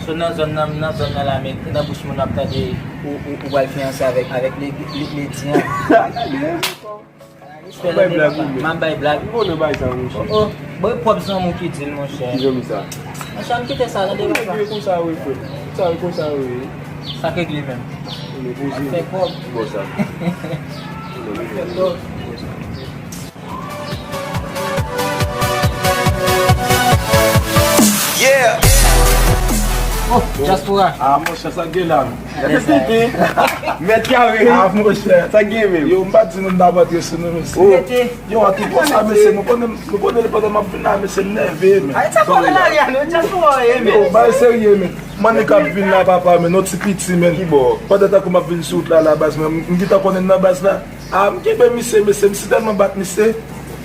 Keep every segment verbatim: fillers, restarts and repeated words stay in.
So nan zòn nan, nan zòn nan la, men nan bouch moun w ap tande ou, ou, ou pral fiyanse avèk, avèk Ledi, Ledi an. Respè, bay blag ou menm. M ap bay blag. M konnen bay sa, monchè. Oh, oh. Bon, e pwòp zanmi w ki di l, monchè. Ki zanmi sa? Monchè, m kite sa, tande papa. Konsa wi, frè. Sa wi, konsa wi. Sa k regle menm? Ap fè kòb. Bon sa. Ap fè kòb. Yeah. Oh, diaspora. Ah, monchè, sa k gen la. Mèt kare. Ah, monchè. Sa k gen menm? Yo, m pa di nou n ap antre sou nou, mesye. Yo, an tou konsa, mesye, nou konnen, nou konnen pandan m ap vin la, mesye, m nève, men. Ay, sa konnen la, Rian, nou diaspora, men. Yo, bay serye, men. Mannik ap vin la, papa, men, non ti piti, men. Ki bò? Pandan tankou m ap vin sou wout la, la, baz, men, m gentan konnen nan baz la. Ah, m kenbe misye, mesye, m si tèlman bat misye.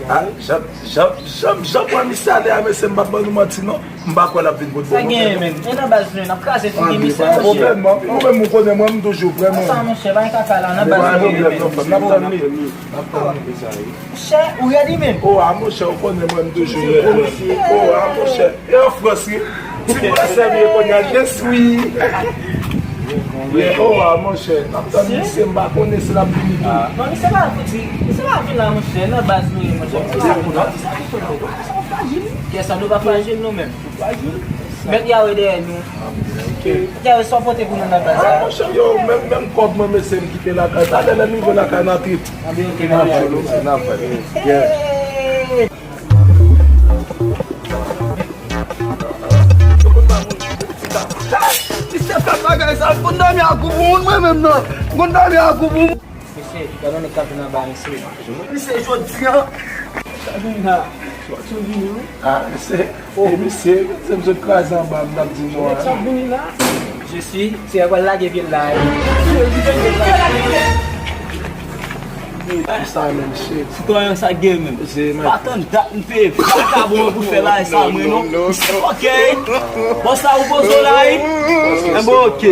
Ah, jan, jan, jan, jan m wè misye ale a, mesye, m p ap ban nou manti, non. M pa kwè l ap vin kot bò mwen, men. Sa gen, men. E nan baz nou, n ap kraze figi misye, monchè. Pwoblèm, non. Ou menm, ou konnen mwen, m toujou prè, non. Sa, monchè, pa gen kaka la, nan baz nou. Pa gen pwoblèm, non, frè. N ap tann li. N ap tann li, sa ye. Monchè, ou ready, men? Oh, ah, monchè, ou konnen mwen, m toujou ready. Oh, ah, monchè. E an Frans, wi. Ti frè sè m ye kounye a, je suis. Yeah, oh, ah, monchè, n ap tann misye, m pa konnen si l ap vini tou. Non, misye pa fouti, misye pa vin la, monchè, nan baz nou ye, monchè. Kè sa, nou pa frajil, nou menm. Mèt Yahweh dèyè nou. Mèt Yahweh, sa w pote pou nou nan baz la? Ah, monchè, yo, menm, menm kòb mwen, mesye, m kite lakay. Talè, lè m rive lakay, n a trip. Anben, ok, n a fè. N a fè. Yeah. Ti chèf fè bagay sa, m konn dòmi ak ou pou moun, mwen menm nan. M konn dòmi ak ou pou moun. Mesye, gade yon nèg k ap vin anba, mesye. Mesye, jodi a. Sa vin la. Sa vin la. Ah, mesye. E mesye, se m sot kraze anba, m t ap di nou an. Sa vini la. Je suis, se pral lage pye l la. Sa menm, shit. Sitwayen, sa gen menm. Pa tann dat m peye vakabon pou fè la, e sa mwen non. Ok. Bon, sa ou poze la, e? Enben, ok.